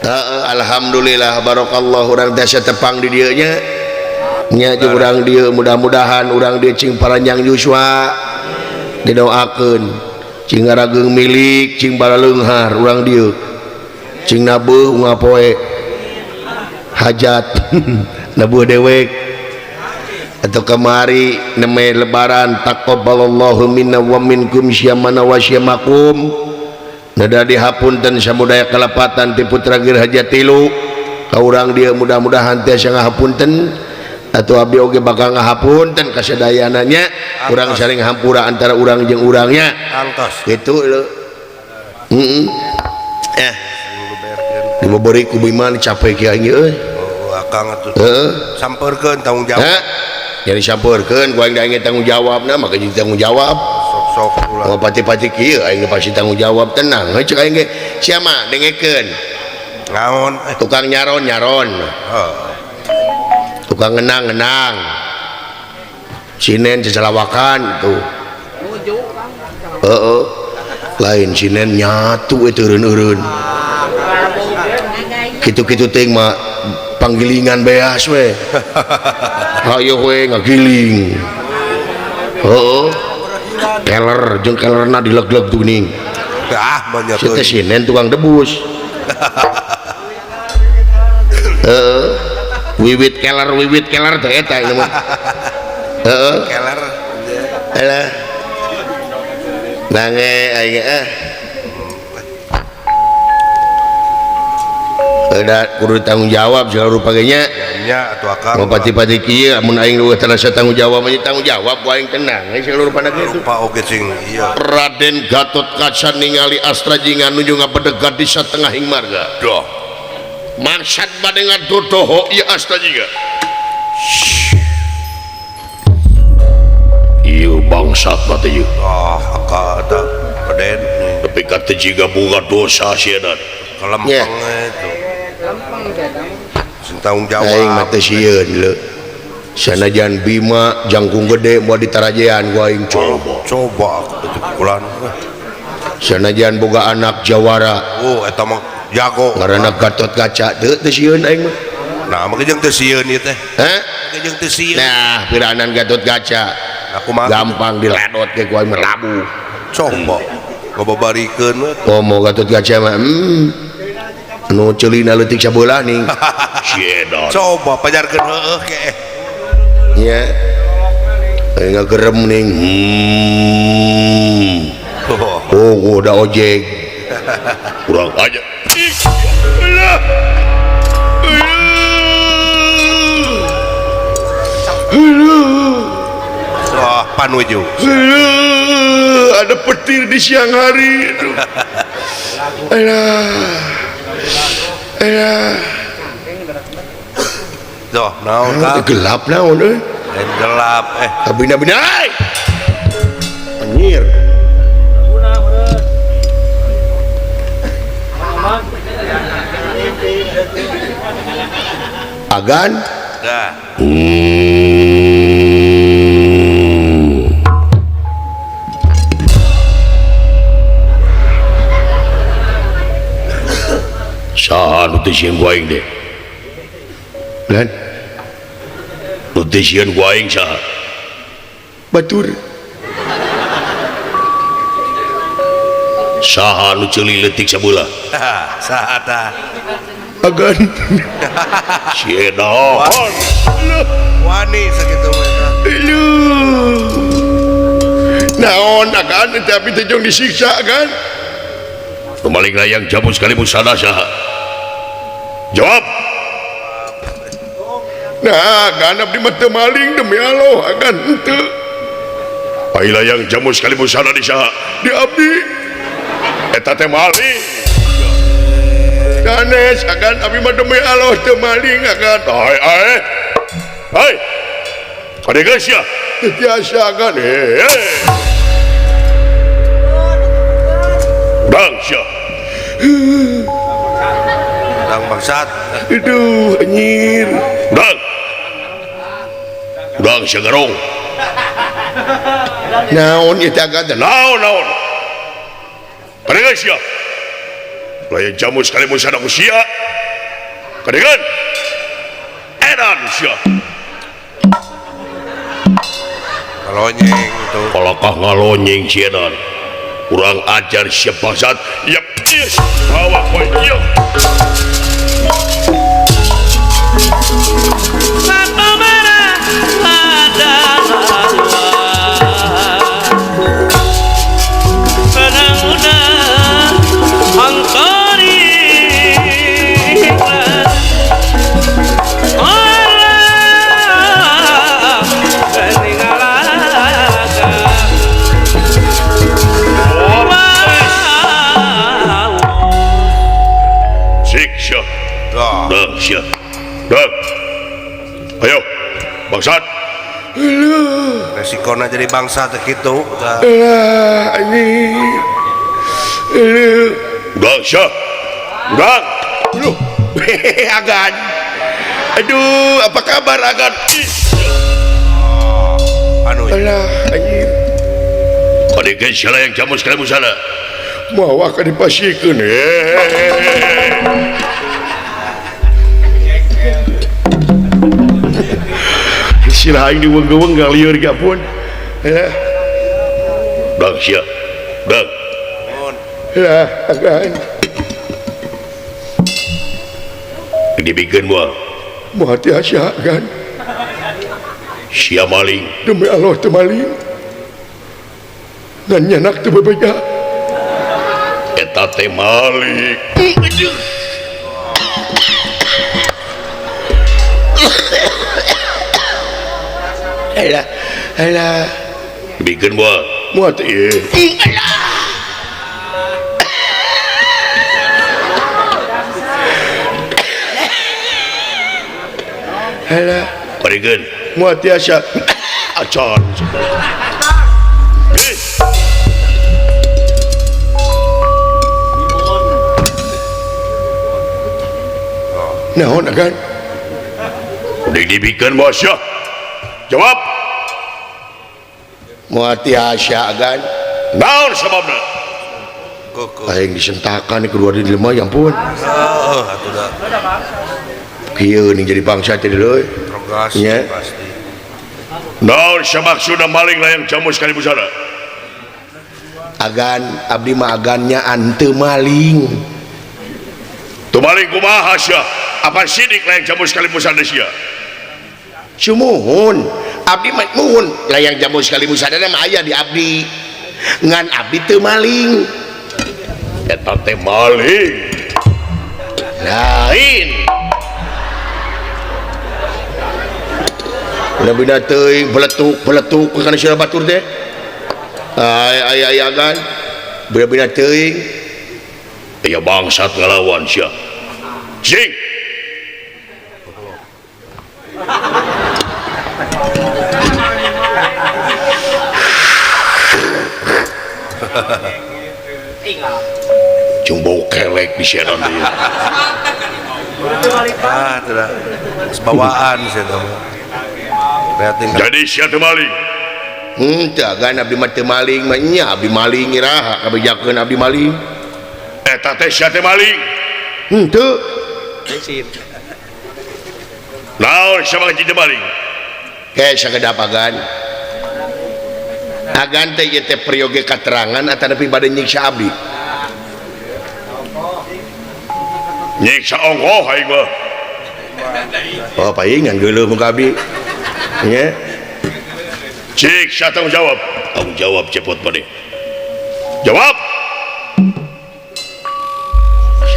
Heeh, alhamdulillah barakallah urang tiasa tepang di dieu nya. Nya jeung urang dieu mudah-mudahan urang dieu cing paranjang yuswa didoakeun cing ngarageung milik cing balaleunghar urang dieu cing nabeuh unggal poe hajat nabuh dewek atau kemari neme lebaran taqabbalallahu minna wa minkum syamana wa syamakum nada dihapunten samudaya kalepatan ti putra Gir Hajat tilu ka urang dieu mudah-mudahan tiasa ngahapunten atau abdi oge bakal ngahapunten ka sadayana nya urang saling hampura antara urang jeung urangnya Antos. Gitu lho. Heeh. Eh, dibobori ku Bima capek kieu aing euy. Oh, akang atuh. Heeh. Sampeurkeun tanggung jawab. Heh. Jadi sampeurkeun ku aing da aing tanggung jawabna maka jeung tanggung jawab. Sok-sok ulah. Oh pati-pati kieu aing pasti tanggung jawab tenang. Heuh cek aing ge sia mah dengekeun. Naon? Tukang nyaron-nyaron. Heeh. Tukang ngenang-ngenang. Sinen cecelawakan tuh. Heeh. Lain sinen nyatu we teureun-eureun. Kitu-kitu teuing mah panggilingan beas we. Hayo we ngagiling. Heeh. Keler jeung kelerna dileg-leg tuh geuning. Ah, banyak Si teh sinen tukang debus. Heeh. Wiwit keler teh eta ieu mah. Heeh. Keler. Alah. Bange aing ah. Udah kudu tanggung jawab segala rupa ge nya. Nya atuh akang. Mau pati-pati kieu mun aing leuwih terasa tanggung jawab mah tanggung jawab ku aing tenang we segala rupana kitu. Rupa oge sing ieu. Raden Gatot Kaca ningali Astra Jingga nuju ngabedeg di satengahing marga. Doh. Maksad bade ngadodoho ieu Astra Jingga. Ieu bangsat mah teh ieu. Ah, akang eta Raden. Tapi ka teh jiga boga dosa sieuna. Kelempeng itu. Sing tanggung jawab. Aing mah teh sieun leu. Sanajan Bima jangkung gede moal ditarajean ku aing coba. Coba itu pukulan. Sanajan boga anak jawara. Oh, eta mah jago. Ngaranna Gatot Kaca teu teu sieun aing mah. Nah, mah jeung teu sieun ieu teh. Hah? Jeung teu sieun. Nah, piranan Gatot Kaca. Nah, kumaha? Gampang diledot ke ku aing mah labuh. Coba. Ngababarikeun we. Komo Gatot Kaca mah nu ceulina leutik sabelah ning. Sieun. Coba pajarkeun heueuh ke. Nya. Aing ngagerem ning. Oh, udah ojek. Kurang aja. Wah, panuju. Ada petir di siang hari. Alah. Alah. Tuh, naon ka? Gelap naon euy? Gelap eh. Kabina-bina. Anjir. Agan. Dah. Saha nu teu sieun ku aing deh? Lan? Nu teu sieun ku aing saha? Batur. Saha nu ceuli leutik sabelah? Saha tah? Agan. Si edan. Wani sakitu mah. Naon agan tapi teh jong disiksa kan? Pemaling layang jamu sekali busana saha? Jawab. Nah, agan abdi mah teu maling demi Allah agan henteu. Ai layang jamu sekali busana di saha? Di abdi. Eta teh maling. Sanes agan abdi mah demi Allah teu maling agan. Ai ai. Hai. Kade geus ya? Teu tiasa agan. Hei. Udang sia. Udang bangsat. Aduh, anjir. Udang. Udang sia garong. Naon ieu teh agan teh? Naon naon. Kade geus sia? Layan jamu sekali musana ku sia. Kadengeun. Edan sia. Ngalonyeng tuh. Kalakah ngalonyeng si edan. Kurang ajar sia bangsat. Yep. Yes. Bawa kowe ieu. Ayo bangsat. Resikona jadi bangsa kitu. Alah anjing. Udah sia. Udah. Aduh. Agan. Aduh, apa kabar Agan? Anu. Alah anjing. Adegan sia yang jamu sekali musala. Mawa ka dipasikeun. Sila aing diweng-weng lieur ge pun. Dang sia. Dang. Lah, agan. Dibikeun moal. Moal tiasa agan. Sia maling. Demi Allah teu maling. Ngan nyanak teu bebeja. Eta teh maling. Alah, alah. Dibikeun moal. Moal teh ieu. Alah. Alah. Parikeun. Moal tiasa. Acan. Naon agan? Udah dibikeun moal sia. Jawab. Moal tiasa agan. Naon sababna? Aing disentakan kedua di lemah ya ampun. Heeh atuh da. Kieu ning jadi bangsa teh deui. Interogasi pasti. Naon samaksudna maling layang jamu sekali busana? Agan abdi mah agannya ante maling. Teu maling kumaha sia? Apa sidik layang jamu sekali busana sia? Sumuhun. Abdi mah muhun layang jamu sekali busana mah aya di abdi. Ngan abdi teu maling. Eta teh maling. Lain. Bina teuing beletuk-beletuk kana sia batur teh. Ay ay ay agan. Bina teuing. Aya bangsat ngalawan sia. Sing. Cung bau kelek di sia nanti. Ah, tidak. Bawaan sia teh. Jadi sia teu maling. Henteu agan abdi mah teu maling mah nya abdi maling iraha kabejakeun abdi maling. Eta teh sia teh maling. Henteu. Naon sia mah teu maling? Ke sakedap agan. Agan teh ieu teh peryoge katerangan atanapi bade nyiksa abdi. Nyiksa ongkoh aing mah. Oh paingan geuleuh muka abdi. Nya. Cik, saya tanggung jawab. Tanggung jawab cepot maneh. Jawab.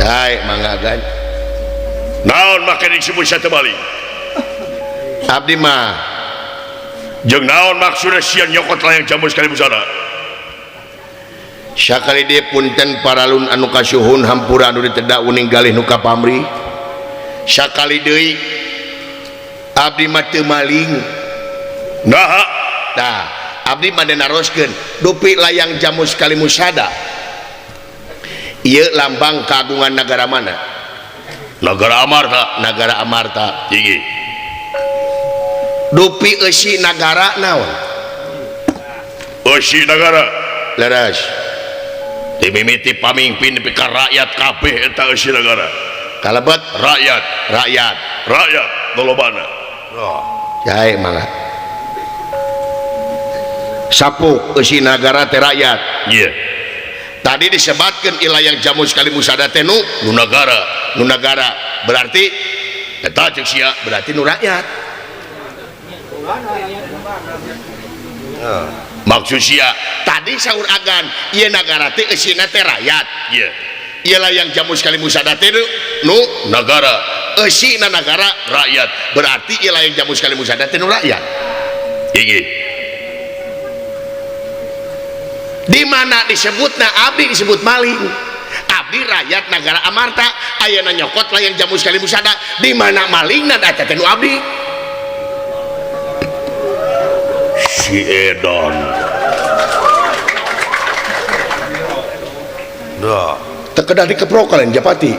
Sae mangga agan. Naon make disebut sia teu maling? Abdi mah jeung naon maksudna sia nyokot layang jamu sekali busana? Sakali deui punten paralun anu kasuhun hampura anu ditedak uning galih nu kapamrih. Sakali deui abdi mah teu maling. Naha? Tah, abdi mah naroskeun dupi layang jamu sekali musada. Ieu lambang kagungan nagara mana? Nagara Amarta. Nagara Amarta. Tinggi. Dupi eusi nagara naon? Eusi nagara. Leres. Dimimiti pamingpin nepi ka rakyat kabeh eta eusi nagara. Kalebet rakyat, rakyat, rakyat lolobana. Oh. Jae mangga. Sapuk eusi nagara teh rakyat. Iya. Tadi disebatkeun ilayang jamus kali musada teh nu nagara, nu nagara. Berarti eta ceuk sia berarti nu rakyat. Maksud sia tadi saur agan ieu nagara teh eusina teh rakyat. Iya. Ieu layang jamus kali musada teh nu nagara, eusina nagara rakyat. Berarti ieu layang jamus kali musada teh nu rakyat. Inggih. Di mana disebutna abdi disebut maling. Abdi rakyat nagara Amarta ayeuna nyokot layang jamus kali musada. Di mana malingna eta teh nu abdi. Si Edon. Duh. Tekedah dikeprok kalian Japati.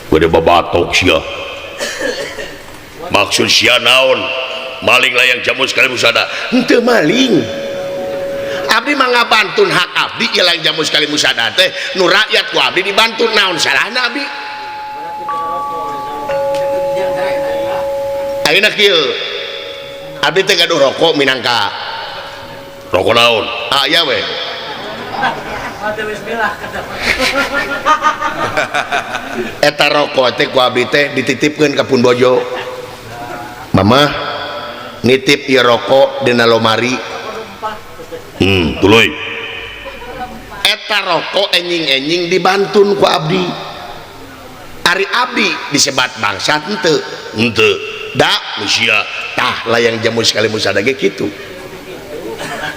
Gede babatok sia. Maksud sia naon? Maling layang jamus kali musada. Henteu maling. Abdi mah ngabantun hak abdi ieu layang jamus kali musada teh nu rakyat ku abdi dibantu naon salahna abdi? Ayeuna kieu. Abdi teh gaduh rokok minangka. Rokok naon? Aya we. Eta rokok teh ku abdi teh dititipkeun ka pun bojo. Mamah nitip ieu rokok dina lomari. Tuluy. Eta rokok enjing-enjing dibantun ku abdi. Ari abdi disebat bangsat henteu. Henteu. Da sia tah layang jamus kali musada ge kitu.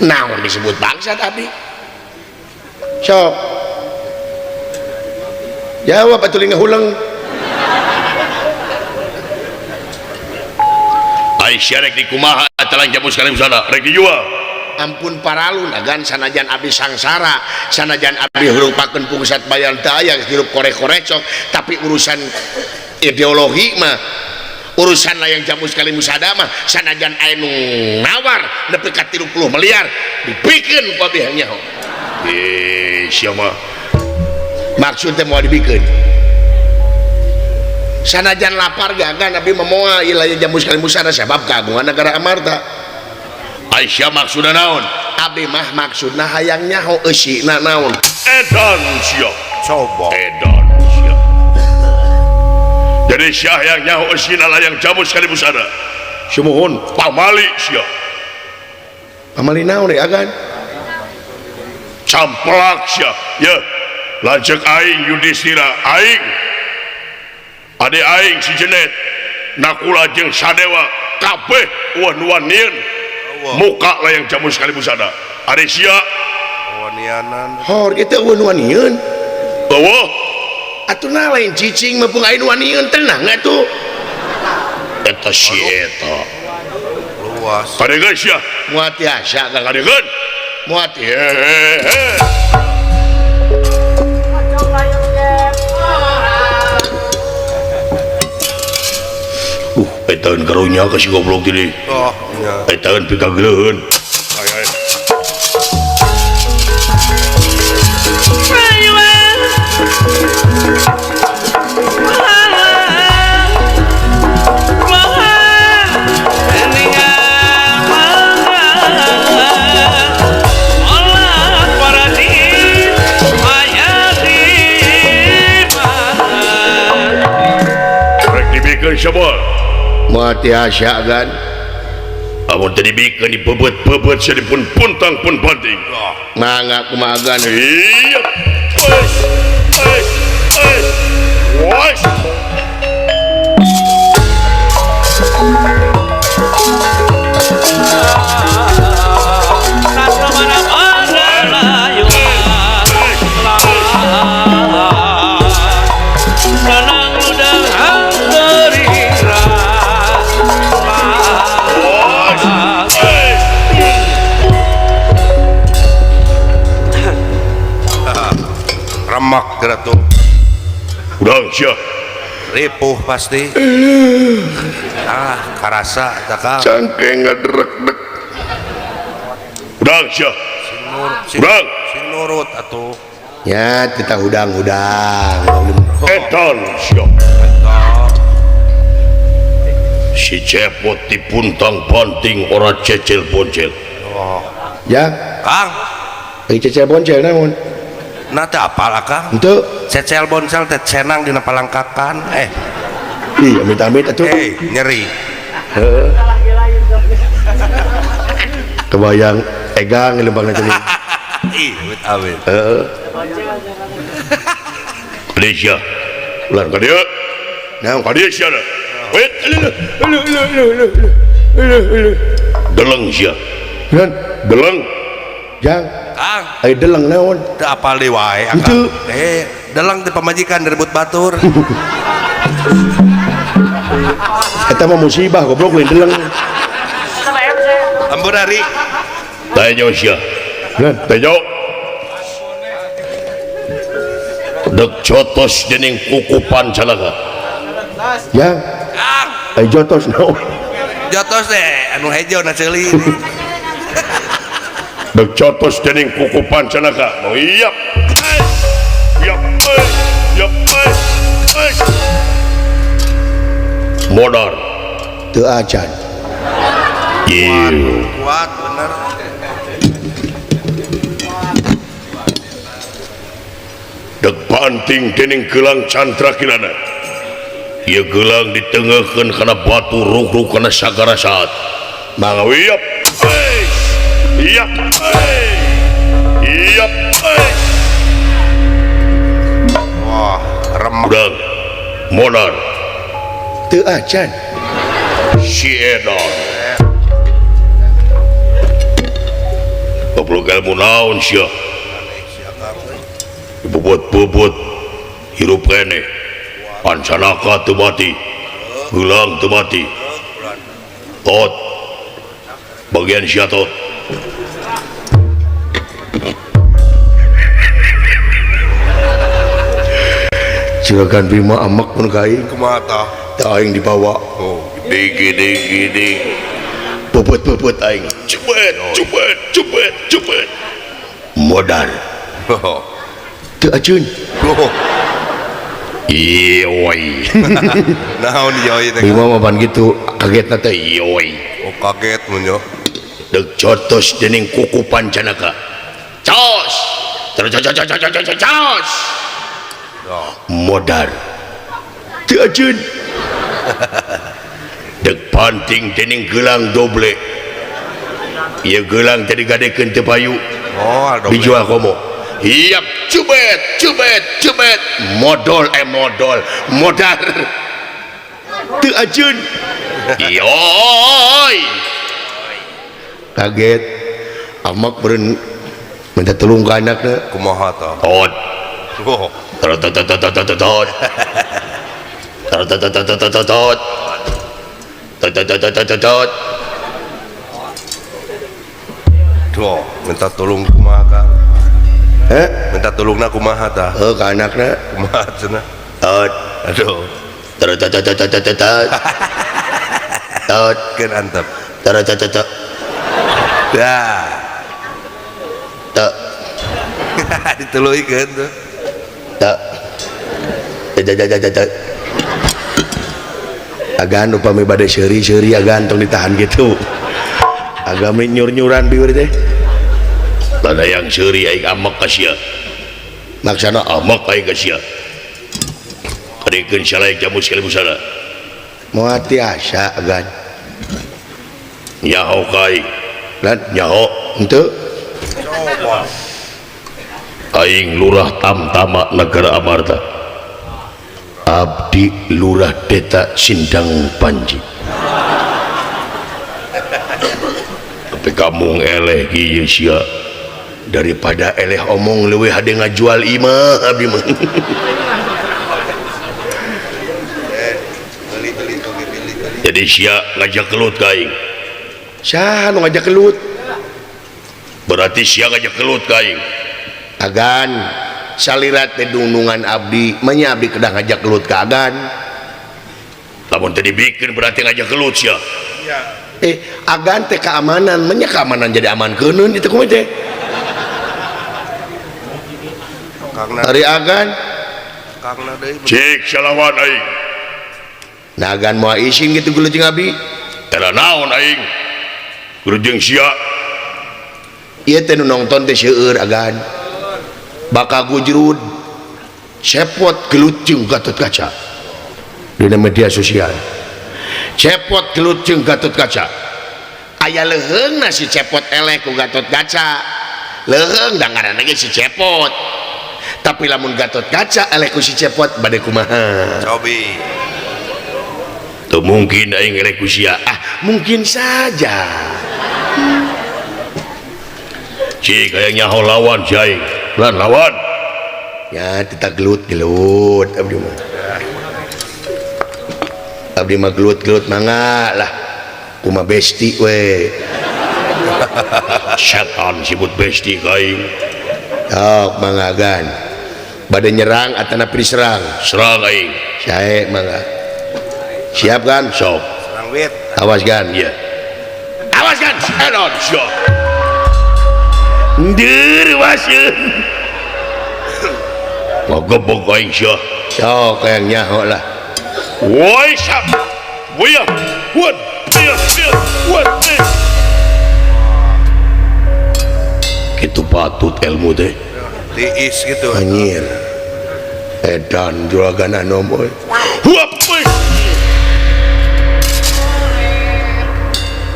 Naon disebut bangsat abdi? Sok. Jawab atuh ngahuleng. Aisyah rek dikumaha layang jamus kali musada rek dijual. Ampun paralun agan sanajan abdi sangsara, sanajan abdi hurungpakeun pungsat bayar teu aya hirup korek-korek sok, tapi urusan ideologi mah urusan layang jamus kali musada mah sanajan aya nu nawar nepi ka 30 miliar dibikeun ku abdi nyaho. Sia mah maksud teh moal dibikeun. Sanajan lapar gagan abdi mah moal ieu layang jamus kali musada sabab kagungan negara Amarta. Aisyah maksudna naon? Abdi mah maksudna hayang nyaho eusina naon? Edan sia. Coba. Edan sia. Jadi sia hayang nyaho eusina layang jamus kali musada. Sumuhun pamali sia. Pamali naon deui agan? Camplak sia. Ye, lanceuk aing Yudhistira aing. Ade aing si Jenet Nakula jeung Sadewa kabeh eueuh-eueuhan muka layang jamus kali busana. Ari sia wanianan. Hor kitu eueuh wanian. Eueuh. Atuh na lain cicing mah pung aya nu wanian tenang atuh. Eta si eta. Luas. Kadegeun sia. Moal tiasa kadegeun. Moal tiasa. Etan karunya ka si goblok tadi. Oh, iya. Etan pikagleuheun. Ay ay. Rek dibikeun sabor. Moal tiasa gan. Amun teu dibikeun dibebet-bebet sia dipun puntang pun banting. Mangga kumaha gan. Iya. Wes. Wes. Wes. Wes. Remak geura tuh. Urang sia. Ripuh pasti. Ah, karasa tah Kang. Cangkeng ngadrek-dek. Urang sia. Sing Urang. Sing Nurut atuh. Ya kita hudang-hudang. Edan sia. Si Cepot dipuntang panting ora cecil boncel. Oh. Ya, Kang. Ai cecil boncel naon? Nah teu apal Akang. Henteu. Cecil boncel teh cenang dina palangkakan. Ih, amit-amit atuh. Nyeri. Heeh. Kebayang egang lempangna teh. Ih, amit-amit. Heeh. Malaysia. Ulah ka dieu. Naon? Ka dieu sia. Wait, deleng sia. Naon? Deleng. Jang. Kang. Ai deleng naon? Teu apal deui wae Akang. Deleng teh pamajikan direbut batur. Eta mah musibah goblok lain deleng. Ampun ari. Tayo sia. Naon? Tayo. Dek jotos dening kukupan calaka. Ya. Kang. Ai jotos naon? Jotos teh anu hejo na ceuli. Dek jotos dening kukupan calaka. Mau iap. Iap. Iap. Modar. Teu acan. Ieu. Kuat bener. Dek panting dening gelang Chandra Kirana. Ieu gelang ditengeukeun kana batu ruk-ruk kana sagara saat. Mangga iap. Iap. Iap. Wah, remek. Udang. Modar. Teu acan. Si Edan. Goblok ilmu naon sia? Bubut-bubut hirup keneh. Pancanaka teu mati. Gelang teu mati. Tot. Bagian sia tot. Silakan Bima amak pun ka aing. Kumaha tah? Tah aing dibawa. Oh, digi. Bubut-bubut aing. Cubet, cubet, cubet, cubet. Modar. Teu acun. Oh. Ioi. Naon ioi teh? Bima mah ban kitu, kagetna teh ioi. Oh, kaget mun yo. Dek jotos dening kuku Pancanaka. Cos. Cos. Modar. Teu acun. Dek panting dening gelang doble. Ieu gelang teh digadekeun teu payu. Oh, doble. Dijual komo. Iap, cubet, cubet, cubet. Modol modol, modar. Teu acun. Ioi. Kaget. Amak beureun minta tulung ka anakna. Kumaha tah? Tot. Oh. Tot tot tot tot tot tot. Tot tot tot tot tot tot. Tot tot tot tot tot. Duh, minta tulung kumaha Kang? Heh? Minta tulungna kumaha tah? Heuh ka anakna. Kumaha cenah? Tot. Aduh. Tot tot tot tot tot tot. Tot. Keun antep. Tot tot tot tot. Dah. Tot. Dituluikeun tuh. Tot. Tot tot. Agan upami bade seuri-seuri agan tong ditahan gitu. Agami nyur-nyuran biur teh. Tanda yang seuri aing amek ka sia. Maksana amek aing ka sia. Kadekeun salaik jamu sekali busana. Moal tiasa agan. Nyaho ka aing. Lan nyaho henteu. Aing lurah Tamtama Negara Amarta. Abdi Lurah Deta Sindang Panji. Tapi kamu eleh kieu sia. Daripada eleh omong leuwih hade ngajual imah abdi mah. Jadi sia ngajak kelut ka aing. Saha nu ngajak kelut? Berarti sia ngajak kelut ka aing. Agan salirat teh dunungan abdi, menya abdi kedah ngajak kelut ka agan. Lamun teu dibikeun berarti ngajak kelut sia. Agan teh keamanan, menya keamanan jadi aman keuneun itu kumaha teh? Ari agan Cik salawan aing. Nagan moal isin kitu gelut jeung abi. Tara naon aing? Gelut jeung sia. Ieu teh nu nongton teh seueur agan. Bakal gujrud. Cepot gelut jeung Gatotkaca. Dina media sosial. Cepot gelut jeung Gatotkaca. Aya leuheungna si Cepot eleh ku Gatotkaca. Leuheung da ngaranna ge si Cepot. Tapi lamun Gatotkaca eleh ku si Cepot bade kumaha? Cobi. Teu mungkin aing eleh ku sia. Ah, mungkin saja. Cik hayang nyaho lawan si aing. Lan lawan. Ya kita gelut-gelut abdi mah. Abdi mah gelut-gelut mangga lah. Kumaha besti we. Setan sibut besti ka aing. Sok mangga gan. Bade nyerang atanapi diserang? Serang aing. Sae mangga. Siap kan? Sok. Serang wit. Awas gan. Iya. Awas gan. Enon sia. Ndir waseun. Ngagebog aing sia. Sok hayang nyaho lah. Woi sap. Woi. What? What? Kitu patut ilmu teh. Tiis gitu. Anjir. Edan juragan anom euy. Huap euy.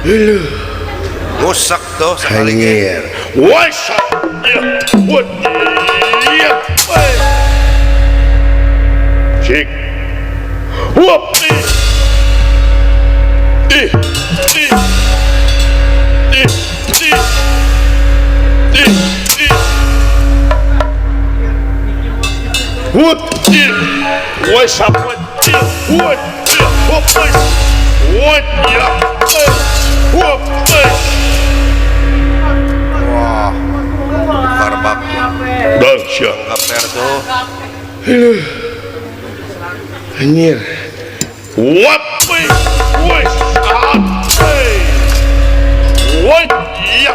Heuh. Ngusak tuh sekali. Anjir. Woi sap. What? Cik. Huap. Ih. Ih. Ih. Ih. Ih. Ih. What? Woi sap. What? What? What? What? Wah. Karbak. Dang sia. Kaper tuh. Anjir. What? Woi. What? Ya.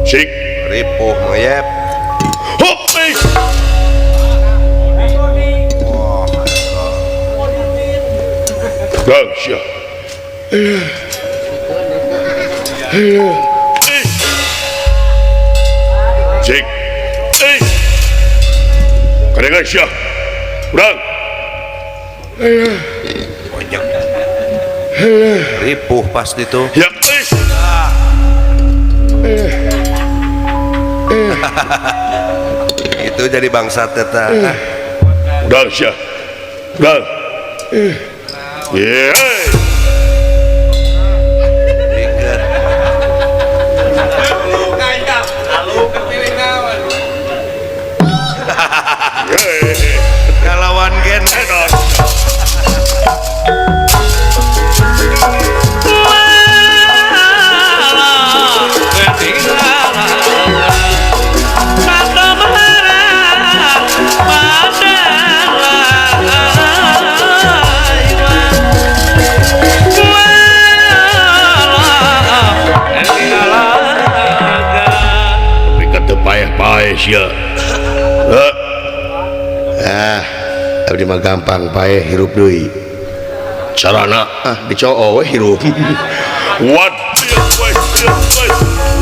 Cik. Ripuh ngeyep. Hop. Wah. Dang sia. Cik. Kadengan sia. Urang. Banyak. Ripuh pasti tuh. Ya. Itu jadi bangsa teta. Urang sia. Urang. Yeah. Kalawan gen. Tapi kata paeh-paeh sia. Ah, abdi mah gampang paeh hirup deui. Carana ah dicoo we hirup. What?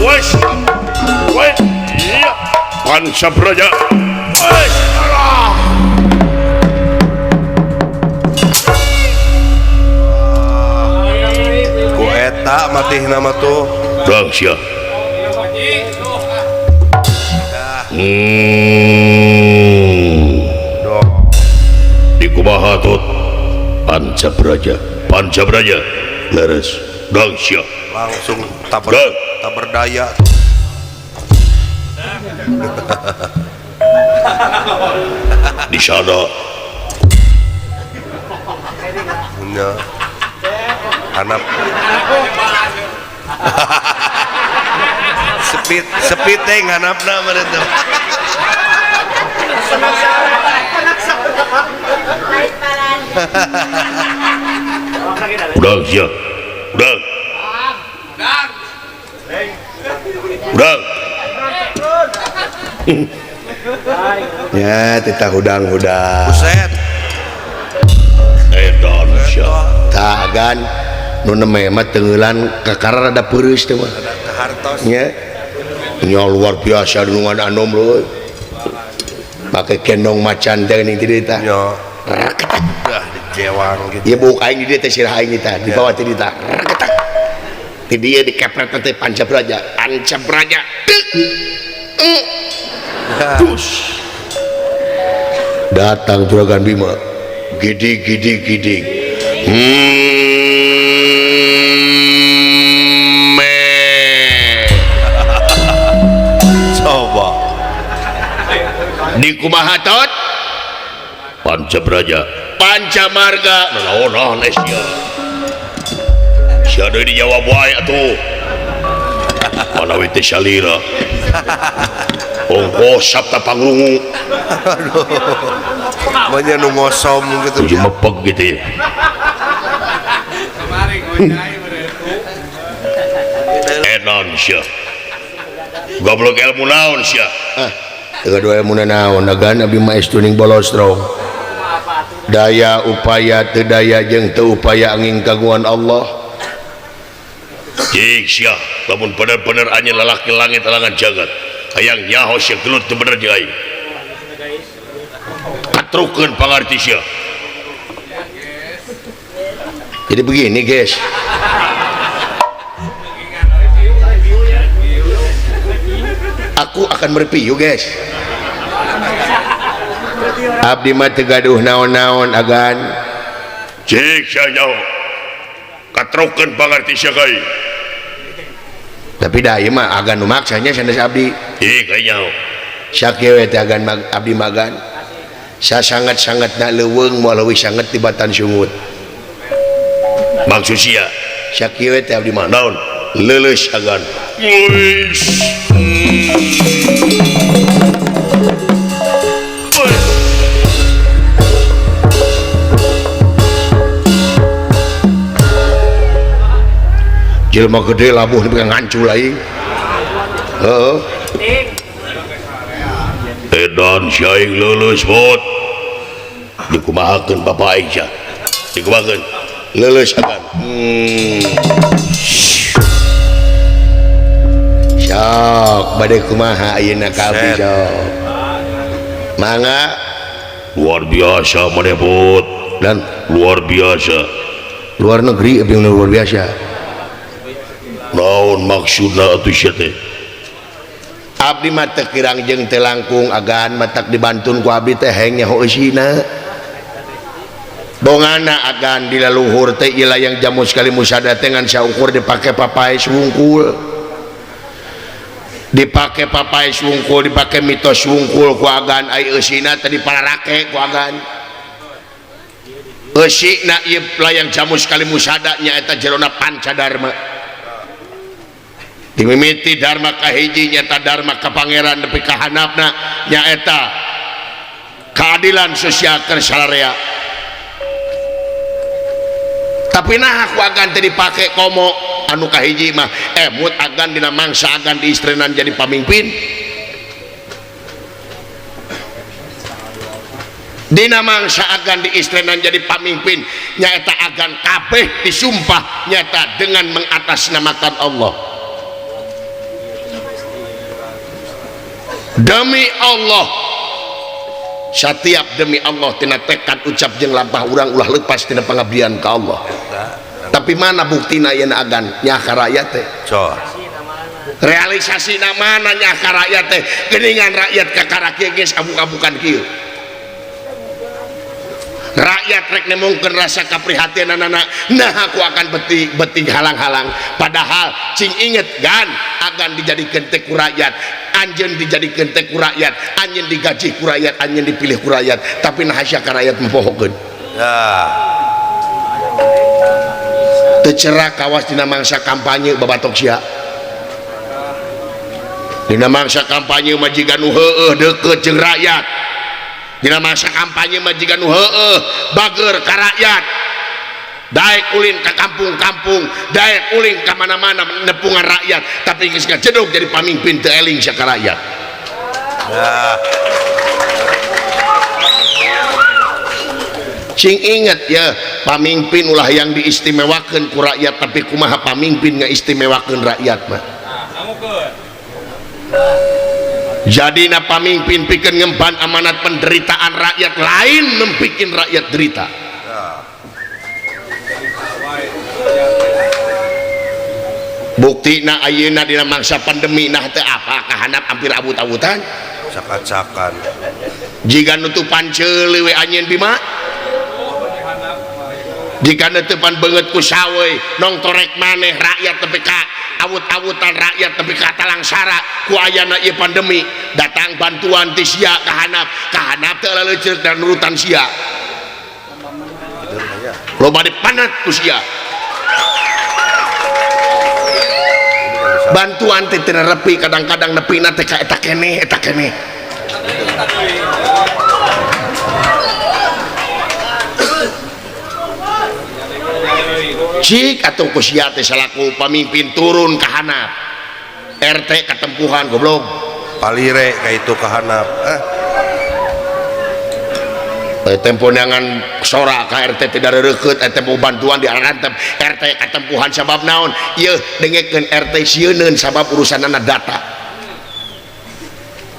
Woi. Woi. Iya. Pancabraja. Woi. Ku eta matihna mah tuh. Dang sia. Dikumaha tut Pancabraja. Pancabraja leres. Dang sia. Langsung tak berdaya tuh. Di sana. Punya anak. Sepit sepit teh nganapna meureun teh. Udang sia. Udang. Udang. Ya titah hudang-hudang. Buset. Edan sia. Tah agan nu neme mah teungeulan kakara rada peureus teh mah. Hartos. Nya. Nya luar biasa dunungan anom leuy. Make kendong macan teh geuning ti dieu tah. Nya. Dah dijewang gitu. Ieu buuk aing di dieu teh sirah aing tah di bawah ti dieu tah. Ti dieu dikepret teh Pancabraja. Pancabraja. Terus datang Juragan Bima. Gidig gidig gidig. Me. Coba. Di kumaha tot? Pancabraja. Pancamarga. Nanaonan sia. Sia deui dijawab wae atuh. Manawi teh salira. Ongkoh sabta pangrungu. Aduh. Banyak nu ngosom gitu. Tujuh mepeg gitu ya. Edan sia. Goblok ilmu naon sia? Ah, teu gaduh ilmu naon agan abdi mah estuning bolostrong. Daya upaya teu daya jeung teu upaya angin kagungan Allah. Cik sia, lamun bener-bener anjeun lalaki langit alangan jagat. Hayang nyaho sia gelut teu bener jeung aing. Katrukeun pangarti sia. Jadi begini guys. Aku akan mereview guys. Abdi mah teu gaduh naon-naon agan. Cik sia nyaho. Katrukeun pangarti sia ka aing. Tapi dah ieu mah agan nu maksanya sanes abdi. Ih ka nyaho. Sakieu we teh agan abdi magan. Sasangat-sangatna leuweung moal leuwih sanget tibatan sungut. Maksud sia sakieu we teh abdi mah naon? Leuleus agan. Wis. Jelema gede labuh nepi ka ngancul aing. Heeh. Edan sia aing leuleus bot. Dikumahakeun bapa aing sia. Dikumahakeun. Leuleus agan. Sok bade kumaha ayeuna ka abdi sok. Mangga. Luar biasa maneh bot. Dan luar biasa. Luar negeri abdi luar biasa. Naon maksudna atuh sia teh? Abdi mah teu kirang jeung teu langkung agan matak dibantun ku abdi teh heng nyaho eusina. Bongana agan di laluhur teh ieu layang jamus kali musada teh ngan saukur dipake papaes wungkul. Dipake papaes wungkul, dipake mitos wungkul ku agan ai eusina teh dipararake ku agan. Eusina ieu layang jamus kali musada nyaeta jerona Pancadarma. Dimimiti dharma kahiji nyata dharma ka pangeran nepi ka handapna nyaeta keadilan sosial keur sararea. Tapi nah aku agan teh dipake komo anu kahiji mah emut agan dina mangsa agan diistrenan jadi pamimpin. Dina mangsa agan diistrenan jadi pamimpin nyaeta agan kabeh disumpah nyata dengan mengatasnamakan Allah. Demi Allah, setiap demi Allah tina tekad ucap jeung lampah urang ulah lepas tina pengabdian ka Allah. Tapi mana buktina yen agan nyah ka rakyat teh? Realisasina mana nyah ka rakyat teh? Geuningan rakyat kakara kieu geus abuk-abukan kieu. Rakyat rek nemongkeun rasa kaprihatinanana, nah aku akan beti halang-halang. Padahal cing inget gan agan dijadikeun teh ku rakyat, anjeun dijadikeun teh ku rakyat, anjeun digaji ku rakyat, anjeun dipilih ku rakyat, tapi nah sia ka rakyat mempohokeun. Ya. Teu cerak kawas dina mangsa kampanye babatok sia. Dina mangsa kampanye mah jiga nu heueuh deukeut jeung rakyat. Dina masa kampanye mah jiga nu heueuh bager ka rakyat. Daek ulin ka kampung-kampung, daek ulin ka mana-mana nepungan rakyat, tapi geus ngajedog jadi pamimpin teu eling sia ka rakyat. Nah. Cing inget ya, pamimpin ulah yang diistimewakan ku rakyat, tapi kumaha pamimpin ngaistimewakeun rakyat mah. Jadi na pamimpin pikeun ngemban amanat penderitaan rakyat, lain membikin rakyat derita. Bukti na ayeuna dina mangsa pandemi nah teu apa kahanap hampir abut-abutan. Cakan-cakan. Jika nutupan ceuli we anjeun Bima. Jika nutupan beungeut ku saweuy nong torek maneh rakyat tepi ka awut-awutan, rakyat tepi ka talangsara ku ayana ieu pandemi, datang bantuan ti sia kahanap, kahanap teu laleuceuk dan nurutan sia. Loba dipanat ku sia. Bantuan teh teu nepi, kadang-kadang nepina teh ka eta keneh, eta keneh. Cik atau ku sia teh salaku pamimpin turun ka hanap. RT katempuhan goblok. Palire ka itu ka hanap. Tempo neangan sora ka RT tidak reureut, tempo bantuan diarantep RT katempuhan sabab naon? Ieu dengekeun RT sieuneun sabab urusanana data.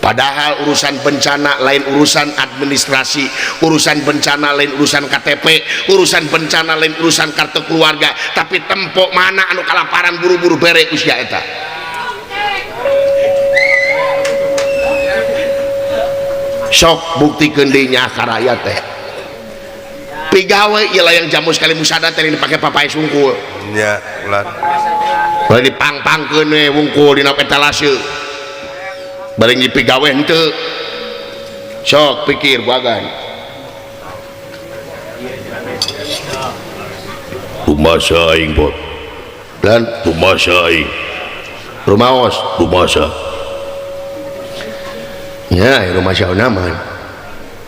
Padahal urusan bencana lain urusan administrasi, urusan bencana lain urusan KTP, urusan bencana lain urusan kartu keluarga, tapi tempo mana anu kalaparan buru-buru bere usia eta. Sok buktikeun deui nya ka rakyat teh. Pigawe ieu layang jamu sekali musada teh dipake papae sungkul. Nya, ulah. Bari dipangpangkeun we wungkul dina etalase. Bareng dipigawe henteu. Sok pikir bagan. Rumasa aing bot. Dan rumasa aing. Rumaos, rumasa. Ya, rumasa naman.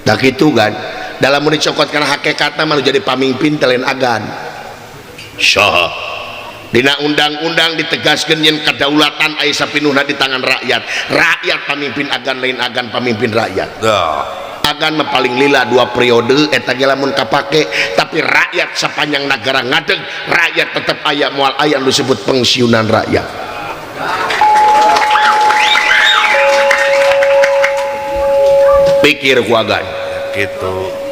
Da kitu kan. Dalam mun dicokot kana hakikatna mah jadi pamimpin teh lain agan. Saha? Dina undang-undang ditegaskeun yen kedaulatan aya sapinuhna di tangan rakyat. Rakyat pamimpin agan, lain agan pamimpin rakyat. Agan mah paling lila 2 periode eta ge lamun kapake, tapi rakyat sepanjang negara ngadeg, rakyat tetep aya moal aya nu disebut pensiunan rakyat. Pikir ku agan. Gitu.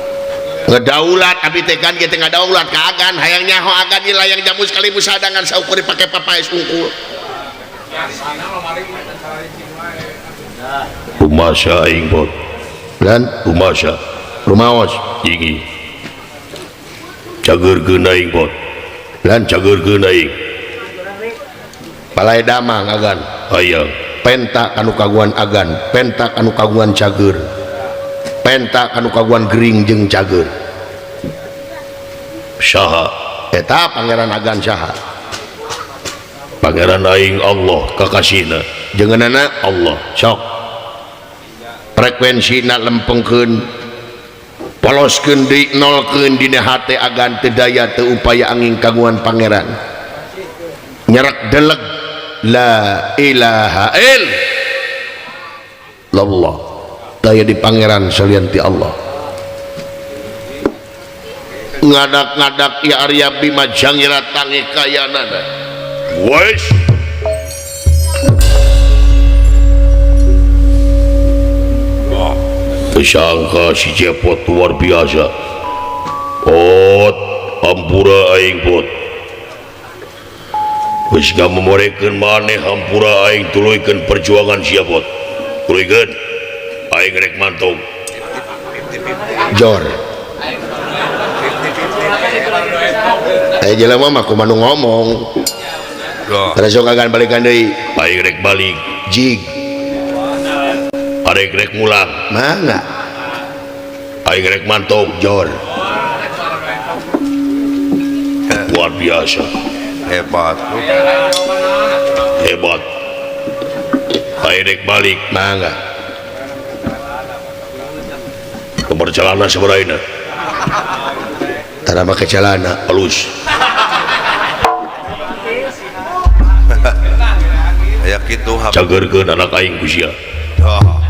Ngedaulat abi teh kan kieu teh ngadaulat ka agan, hayang nyaho agan ieu layang jamu sekali musadangan saukur dipake papaes unggul. Rumasa aing bot. Dan rumasa rumaos tinggi. Cageurkeun aing bot. Dan cageurkeun aing. Palai damang agan. Hayang penta kanu kagungan agan, penta kanu kagungan cager. Penta kanu kagungan gering jeung cager. Saha? Eta pangeran agan saha? Pangeran aing Allah kakasihna. Jengenana Allah. Sok frekuensina lempengkeun, poloskeun deui, nolkeun dina hate agan teu daya teu upaya angin kagungan pangeran. Nyerak deleg la ilaha illallah. Daya di pangeran salian ti Allah. Ngadak-ngadak ya Arya Bima jangira tangi kayanana. Wes. Tersangka si Cepot luar biasa. Ot hampura aing bot. Wis ngamemorekeun maneh hampura aing tuluykeun perjuangan sia bot. Tuluykeun. Aing rek mantog. Jor. Jelema mah kumaha nu ngomong. Terus sok agan balikan deui. Aing rek balik. Jig. Arek rek mulang. Mangga. Aing rek mantog. Jor. Luar biasa. Hebat. Hebat. Aing rek balik. Mangga. Nomor celana sabaraha? Tara make celana halus. Aya kitu cageurkeun anak aing ku sia. Oh.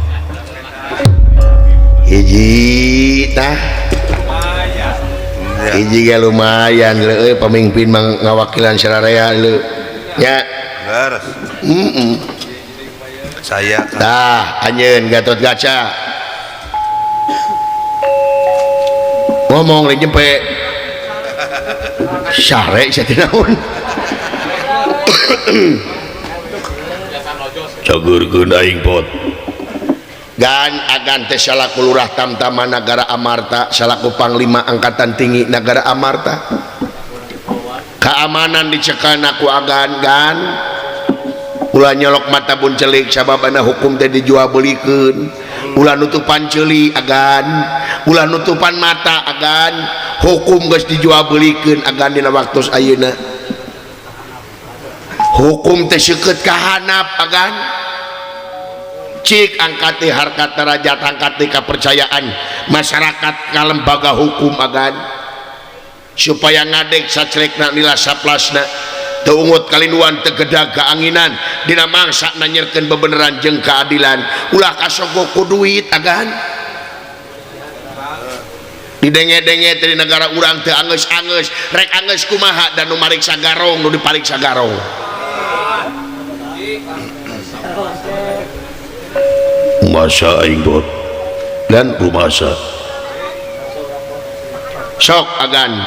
Hiji tah hiji ge lumayan leuh pamimpin mah ngawakilan sararea leuh nya. Leres. Heeh. Saya tah anjeun Gatot Kaca ngomong lain jempe sare sia teh naon. Cageurkeun aing pot. Gan agan teh salaku lurah tamtama Nagara Amarta salaku panglima angkatan tinggi Nagara Amarta keamanan dicekana ku agan gan ulah nyolok mata bun celik sababana hukum teh dijual belikeun ulah nutupan ceuli agan ulah nutupan mata agan hukum geus dijual belikeun agan dina waktu ayeuna hukum teh seukeut ka handap agan cik angkat harkat derajat angkat kepercayaan masyarakat ka lembaga hukum agan supaya ngadeg sacrekna nila saplasna teu ungut kalinduan teu gedag kaanginan dina mangsa nanyerkeun bebeneran jeung keadilan ulah kasogok ku duit agan didenge-denge teh di negara urang teu angeus-angeus rek angeus kumaha dan nu mariksa garong nu dipariksa garong. Masa aing bot dan rumasa sok agan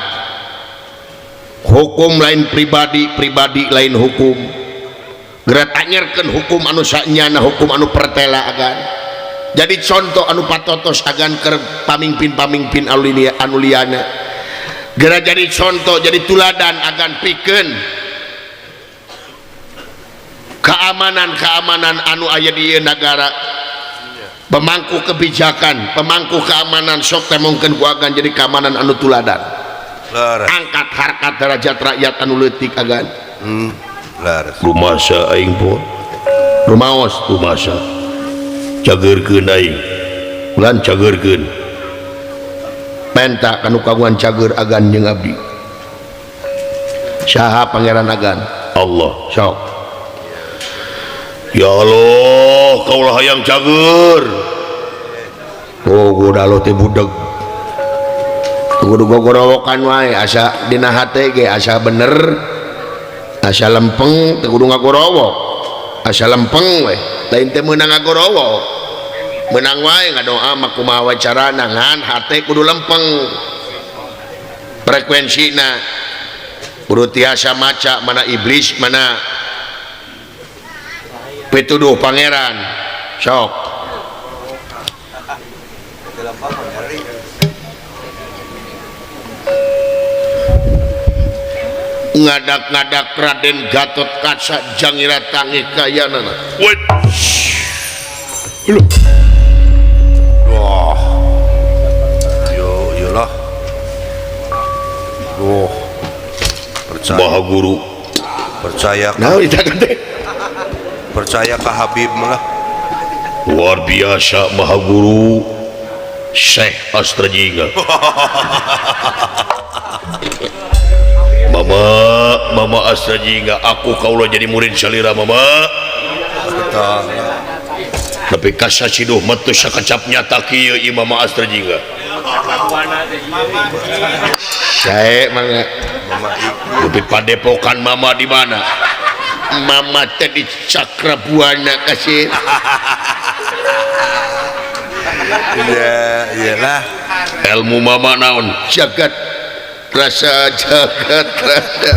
hukum lain pribadi, pribadi lain hukum geura tanyerkeun hukum anu sanyana hukum anu pertela agan jadi contoh anu patotos agan keur pamingpin-pamingpin anu liana geura jadi contoh jadi tuladan agan pikeun keamanan-keamanan anu aya di ieu nagara pemangku kebijakan, pemangku keamanan sok temongkeun ku agan jadi keamanan anu tuladan. Leres. Angkat harkat derajat rakyat anu leutik agan. Leres. Rumasa aing pun. Rumaos rumasa. Cageurkeun aing. Ulan cageurkeun. Penta kanu kagungan cager agan jeung abdi. Saha pangeran agan? Allah. Sok. Ya Allah, kaulah hayang cager. Oh, goda lo teh budeg. Kudu gogorowokan wae asa dina hate ge asa bener. Asa lempeng teu kudu ngagorowok. Asa lempeng we, lain teh meunang ngagorowok. Meunang wae ngadoa mah kumaha wae carana ngan hate kudu lempeng. Frekuensina kudu tiasa maca mana iblis mana pituduh pangeran sok. Ngadak-ngadak Raden Gatot Kaca jangira tangi kayanana. Wait. Wah. Yo iyalah. Wah. Percaya. Maha Guru. Percaya. Nah, teh. Percaya ke Habib malah. Luar biasa Maha Guru Syekh Astrajinga. Mama, Mama Astrajinga, aku kaulah jadi murid salira Mama. Tapi kasasiduh metu sakecap nyata kieu ieu Mama Astrajinga. Sae mangga. Tapi padepokan Mama di mana? Mama teh di Cakrabuana kasih. Iya, iyalah. Ilmu Mama naon? Jagat rasa, jagat rasa.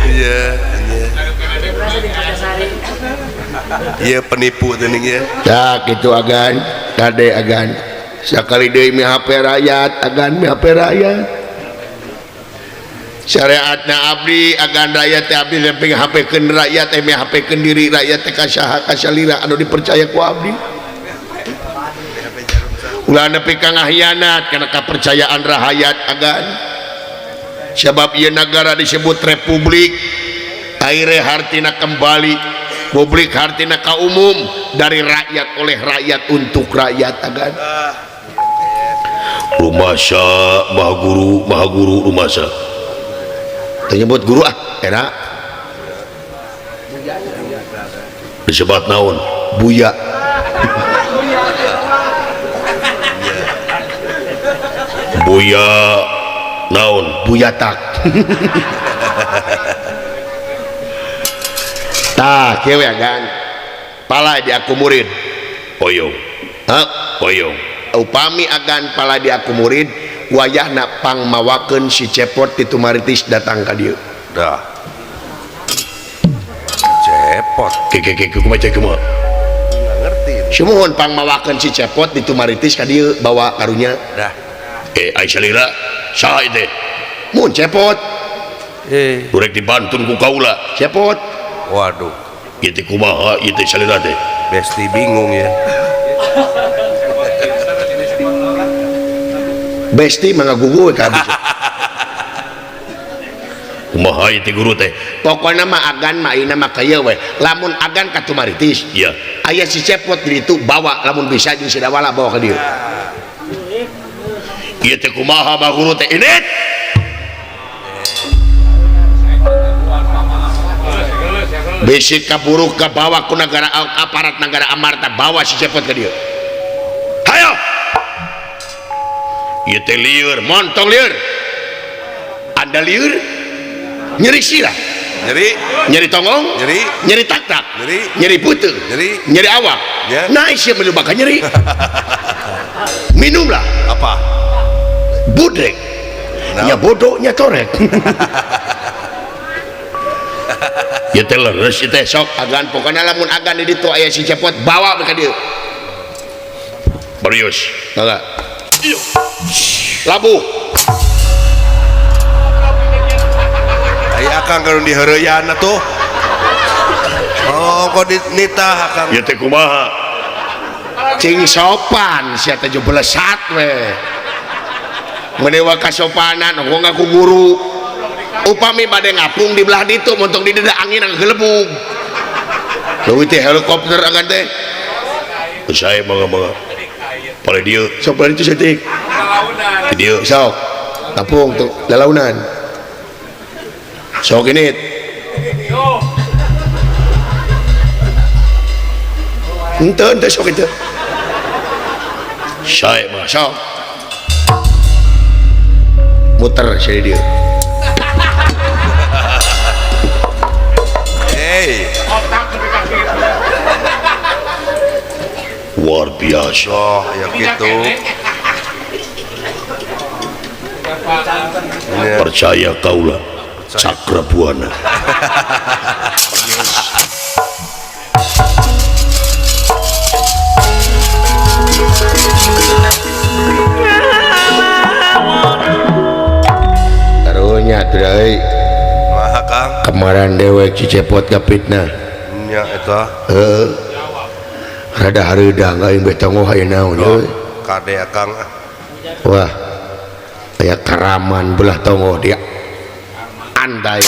Iya, iya. Iya penipu teuning ya. Tah kitu agan, kade agan. Sakali deui mi HP rakyat, agan mi HP rakyat. Syariatna abdi agan rakyat teh abdi lempeng HP-keun rakyat teh mi HP-keun diri rakyat teh ka saha ka salira anu dipercaya ku abdi. Ulah nepi ka ngahianat kana kapercayaan rahayat agan. Sebab ieu nagara disebut republik, aire hartina kembali, publik hartina ka umum, dari rakyat oleh rakyat untuk rakyat agan. Rumasa Maha Guru, Maha Guru rumasa. Teu nyebut guru ah, era. Disebat naon? Buya. Buya naon? Buya tak. Tah kieu we Agan. Pala di aku murid. Hoyong. Hah? Hoyong. Upami Agan pala di aku murid wayahna pangmawakeun si Cepot ti Tumaritis datang ka dieu. Dah. Cepot. Ke kumaha cek kumaha? Nggak ngerti. Sumuhun pangmawakeun si Cepot di Tumaritis ka dieu bawa karunya. Dah. Ai salira saha teh? Mun Cepot. Urek dibantun ku kaula. Cepot. Waduh. Ieu teh kumaha ieu teh salira teh? Besti bingung ya. Besti mah ngagugu we ka abdi. Kumaha ieu teh guru teh? Pokona mah Agan mah ayeuna mah kieu we. Lamun Agan ka Tumaritis, iya. Aya si Cepot di ditu bawa lamun bisa jeung si Dawala bawa ka dieu. Ieu teh kumaha mah guru teh? Init. Bisi kaburuk ka bawa ku negara aparat negara Amarta bawa si Cepot ka dieu. Hayo. Ieu teh lieur, montong lieur. Anda lieur? Nyeri sirah. Nyeri. Nyeri tonggong? Nyeri. Nyeri tak-tak? Nyeri. Nyeri putih? Nyeri. Nyeri awak? Ya. Nah, sia milu bakal nyeri. Minumlah. Apa? Budrek. Nah. Nya bodoh, nya torek. Ieu teh leres ieu teh sok Agan pokona lamun Agan di ditu aya si Cepot bawa ka dieu. Barius. Mangga. Ieu. Labuh. Ai Akang kalau diheureuyan atuh. Oh, kok nitah Akang. Ieu teh kumaha? Cing sopan sia teh belesat we. Menewa kasopanan ngomong ngaku guru. Upami bade ngapung di belah ditu montong di dieu angin ngagelebug. Leuwih teh helikopter Agan teh. Saya mangga-mangga. Pale dieu sok bari itu saeutik. Di dieu sok. Ngapung tuh lalaunan. Sok ini. Henteu henteu sok itu. Sae mah sok. Muter si dia. Hey. Luar biasa. Oh, ya gitu. Percaya kaulah. Cakra Buana. Karunya deui. Maha Kang. Kemarin dewek si Cepot kapitnah. Nya eta. Heeh. Rada hareudang aing beh tongoh aya naon euy. Kade Akang. Wah. Aya karaman belah tongoh dia. Andai.